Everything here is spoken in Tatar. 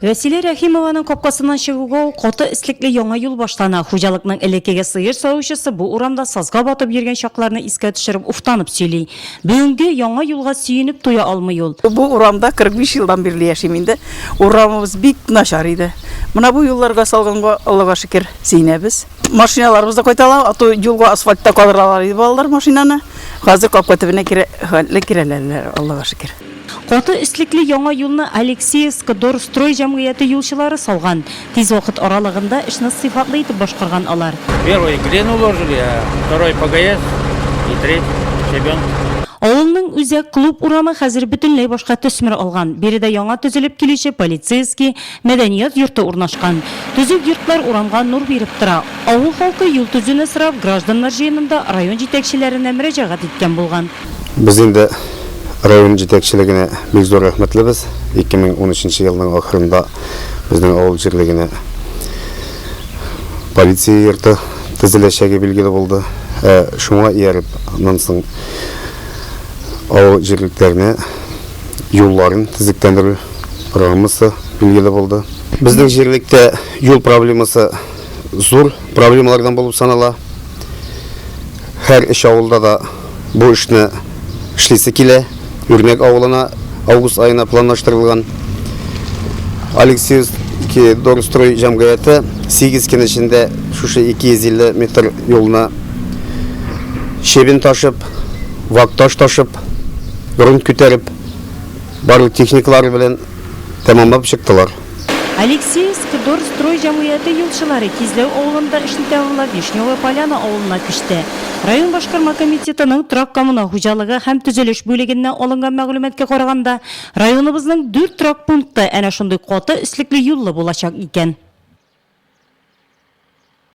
Вәсилә Рәхимованың капкасыннан чыгуга ук каты өслекле яңа юл башлана. Хуҗалыкның элеккеге сыер савучысы бу урамда сазга батып йөргән чакларны искә төшереп уфтанып сөйли. Бүгенге яңа юлга сөенеп туя алмый ул. Бу урамда 45 елдан бирле яшим инде. Урамыбыз бик начар иде. Менә бу юлларга салганга, Аллага шөкер, сөенәбез. Машиналарыбыз да кайта ала, а то юлга асфальтта калдыралар иде балалар машинаны. Хәзер капка төбенә керә, хәтле керәләр, Аллага шөкер. Каты өслекле яңа юлны Алексеевскдорстрой җәмгыяте юлчылары салган. Тиз вакыт аралыгында эшне сыйфатлы итеп башкарган алар. Первый глину уложили, а второй ПГС и третий щебенку. Авылның үзәк клуб урамы хәзер бөтенләй башка төсмер алган. Биредә яңа төзелеп килүче полицейский, мәдәният йорты урнашкан. Төзек йортлар урамга нур биреп тора. Авыл халкы юл төзүне сорап, гражданнар җыенында район җитәкчеләренә мөрәҗәгать иткән булган. Без инде район җитәкчелегенә бик зур рәхмәтлебез. 2013 елның ахырында безнең авыл җирлегенә полиция йорты төзеләчәге билгеле булды. Ә шуңа ияреп, аннан соң авыл җирлекләренә юлларын төзекләндерү программасы билгеле булды. Безнең җирлектә юл проблемасы зур проблемалардан булып санала. Һәр өч авылда да бу эшне эшлисе килә. Үрнәк авылына август аена планлаштырылган. Алексеевский Дорстрой җәмгыяте 8 көн эчендә шушы 250 метр юлны щебень ташып, вак таш ташып, грунт күтәреп, барлык техникалары белән тәмамлап чыктылар. Алексеевскдорстрой җәмгыяте юлчылары Кизләү авылында эшне тәмамлап, Вишневая Поляна авылына күчте. Район башкарма комитетының торак-коммуналь хуҗалыгы һәм төзелеш бүлегеннән алынган мәгълүматка караганда, районыбызның дүрт торак пункты әнә шундый каты өслекле юллы булачак икән.